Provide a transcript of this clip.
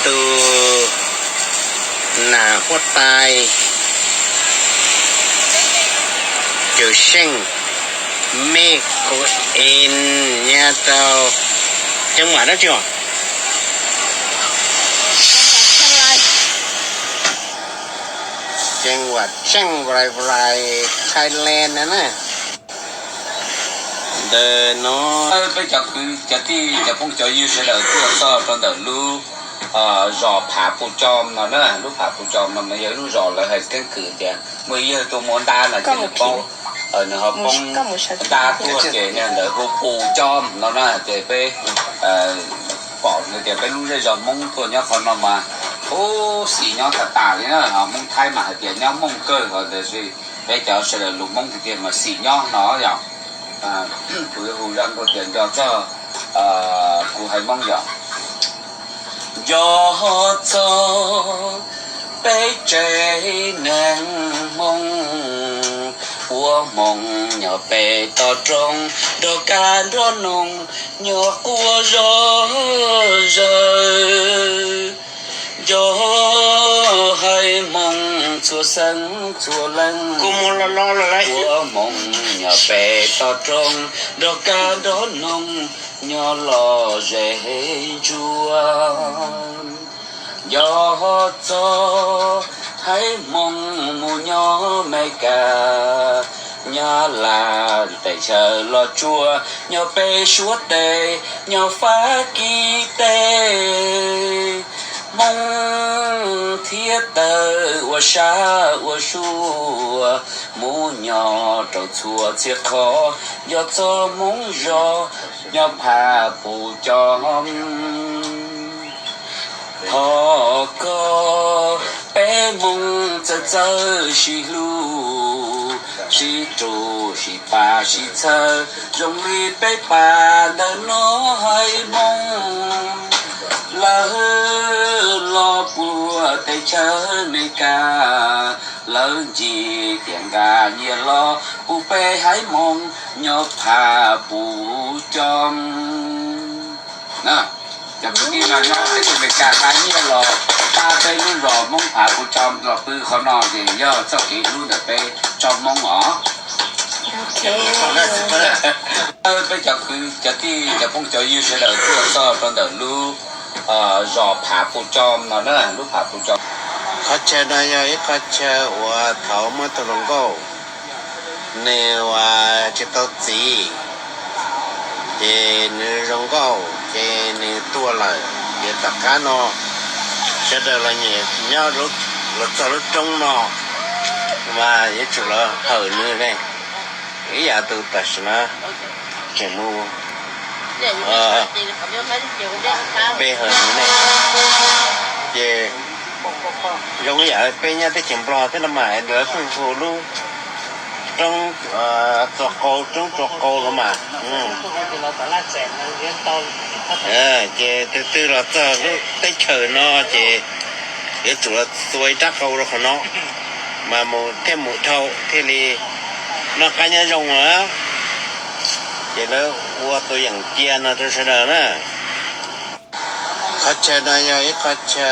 Tus nam huab tais Cawm Seej, Meb Khuv En, nyob rau ceeb vam dab tsi os? Ceeb vam Tseej Rais Rais, Thailand na. Ntawm no peb cov kwv cov tij cov phooj cov ywg sawv daws tuaj txog rau ntawm lub zos Phav Pus Coo no na. Lub Phav Pus Coo no mas yog lub zos lawv hais keeb kwm tias muaj ib yawg tuaj muab ntab no ces nws poob, nws ho poob ntab tuag ces niag ntawd hu Pus Coo no na. Ces peb pom tias peb lub zej zos Hmoob tuaj nyob qhov no mas ub xis nyob tas tas li na. Hmoob Thaib mas hais tias nyob Mooj kawg, tiam sis peb cov sawv daws lus Hmoob tiag tiag mas xis nyob no yog. Kuv yuav hu zaj nkaus tias nco txog, kuv hais Hmoob yog nco txog peb tsev neeg Hmoob, ua Hmoob nyob pem toj roob nrog kab nrog noog nyob quaj zog zaws. Nco haiv Hmoob txhua xeem txhua leej, ua Hmoob nyob pem toj roob nrog kab nrog noog nyob lom zem ntsuav. Nco txog haiv Hmoob mus nyob Mes Kas, nyob Las, teb chaws Los Tsuas, nyob pem Suav teb, nyob Fab Kis teb. Hmoob thiab tawg ua sab ua sua, mus nyob rau txhua txhia qhov, nco txog Hmoob zos nyob Phav Pus Coo. Thov kom peb Hmoob txawj txawj sib hlub, sib rub sib pab sib txhawb zoo li peb pab ntawm no. Haiv Hmoob lawv los puag teb chaws Mes Kas, lawv ncig tias nqa nyiaj los pub peb haiv Hmoob nyob Phav Pus Coo. Cov kwv tij no nyob teb chaws Mes Kas nqa nyiaj los pab peb lub zos Hmoob Phav Pus Coo los pw qhov no ces yog txoj kev hlub ntawm peb tsoom Hmoob os. Peb cov kwv cov tij cov phooj cov ywg sawv daws tuaj txog rau ntawm lub zos Phav Pus Coo no na, lub Phav Pus Coo. Qhov chaw no yog ib qhov chaw uas thaum muaj tus hluas nkauj nws ua tsis tau txiv, ces nws zoo nkauj ces nws tuag lawm. Ces tom qab no sawv daws los nyiam nyob, los txog lub roob no mas yuav tsum los hawm nws ne. Ib yam tus tam sim no tseem mus pe hawm nws ne. Ces zoo ib yam peb nyob teb chaws Nplog thiab no mas lawv pheej hu lub roob Tsua Qau, roob Tsua Qau no mas. Ces tus twg los txog lub teb chaws no ces yuav tsum los txua ib rab qau rau qhov no mas mus thiaj mus dhau thiaj li noj qab nyob zoo na. Ces lawv ua tus yeem cia no rau sawv daws na. Qhov chaw no yog ib qhov chaw